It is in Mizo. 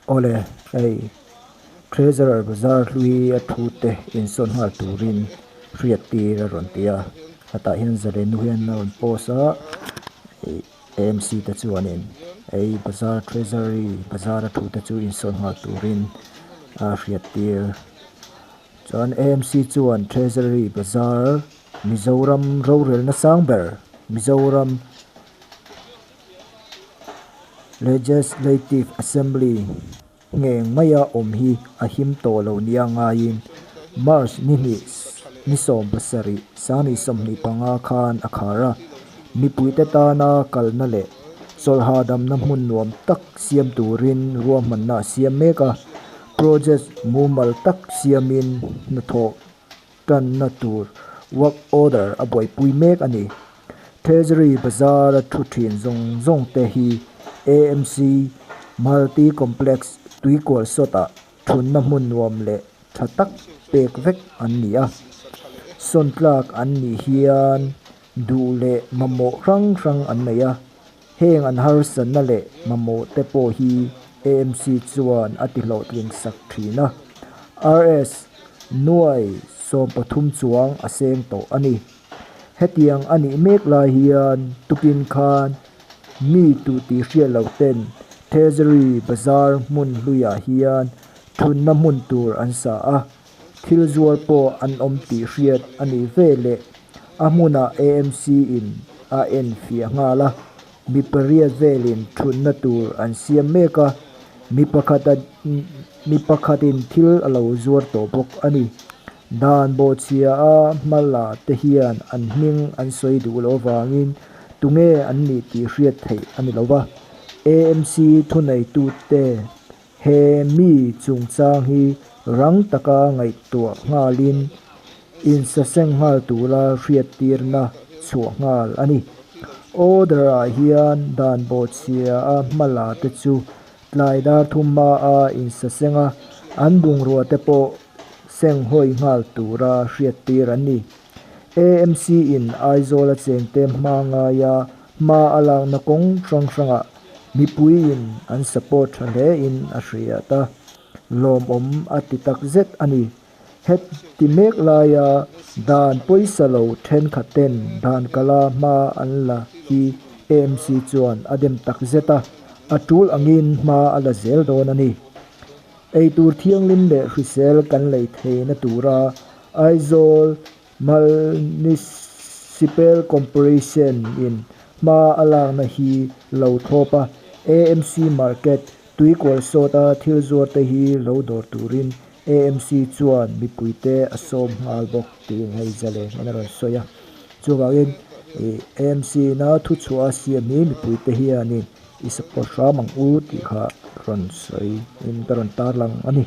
Awle, hei Treasurer bazar hlui a thu te insawn nghal turin hriat tir a rawn ti a, hetah hian zalenu hian a rawn post a ih AMC te chuanin hei bazar treasury bazar a thu te chu insawn nghal turin a hriat tir. Chuan AMC chuan Treasury bazar Mizoram rorelna sang ber Mizoram Legislative Assembly ngheng maia awm hi a him tawh lo nia ngaiin March ni hnih ni 17 sangni 25 khan a khar a, mipuite tana kalna leh chawlhadamna hmun nuam tak siam turin ruahmanna a siam mek a, project mumal tak siamin hnathawh tanna tur work order a buaipui mek a ni. Treasury Bazar-a thu thin zawng zawng te hi AMC Multi Complex tuikual sawtah thunna hmun nuam leh tha tak pek vek an ni a. Sawn tlak an nih hian duh leh mamawh hrang hrang an nei a. Heng an harsatna leh mamawh te pawh hi AMC chuan a ti hlawhtling sak thin a. RS nuai 13 chuang a seng tawh a ni. Hetiang a nih mek lai hian tukin khan mi tu tih hriat loh ten Treasury Bazar hmun hluiah hian thunna hmun tur an sa a, thil zuar pawh an awm tih hriat a nih ve leh a hmunah AMC in a en fiah nghal a, mi pariat velin thutna tur an siam mek a, mi pakhat a mi pakhatin thil a lo zuar tawh bawk a ni. Dan bawhchhia a hma la te hian an hming an sawi duh loh avangin tunge an nih tih hriat theih a ni lo va, AMC thuneitute He mi chungchang hi rang taka ngaihtuah nghalin insaseng nghal tura hriattirna chhuah nghal a ni. Order-ah hian dan bawhchhia a hmala te chu tlai dar thum hmaa insaseng a, an bungrua te pawh senghawi nghal tura hriattir an ni. AMC-in Aizawl-a chengte hma ngaia hma a lakna kawng hrang hrangah mipuiin an support tha hlein a hriat a, lawmawm a ti tak zet a ni. Heti mek laia dan pawisa lo thenkhatten dan kala hma an la hi AMC chuan a dem tak zet a, a tul angin hma a la zel dawn a ni. Eitur thianghlim leh hrisel kan lei theihna tura Aizawl Municipal Corporation in hma a lakna hi lo thlawp a, AMC Market tuikual sawta thil zuar te hi lo dawr turin AMC chuan mipuite a sawm nghal bawk tiin hei zalen an rawn sawi a. Chuvangin AMC ina thuchhuah a siam hi mipuite hianin i support hram ang u tih kha rawn sawi in ka rawn tarlang a ni.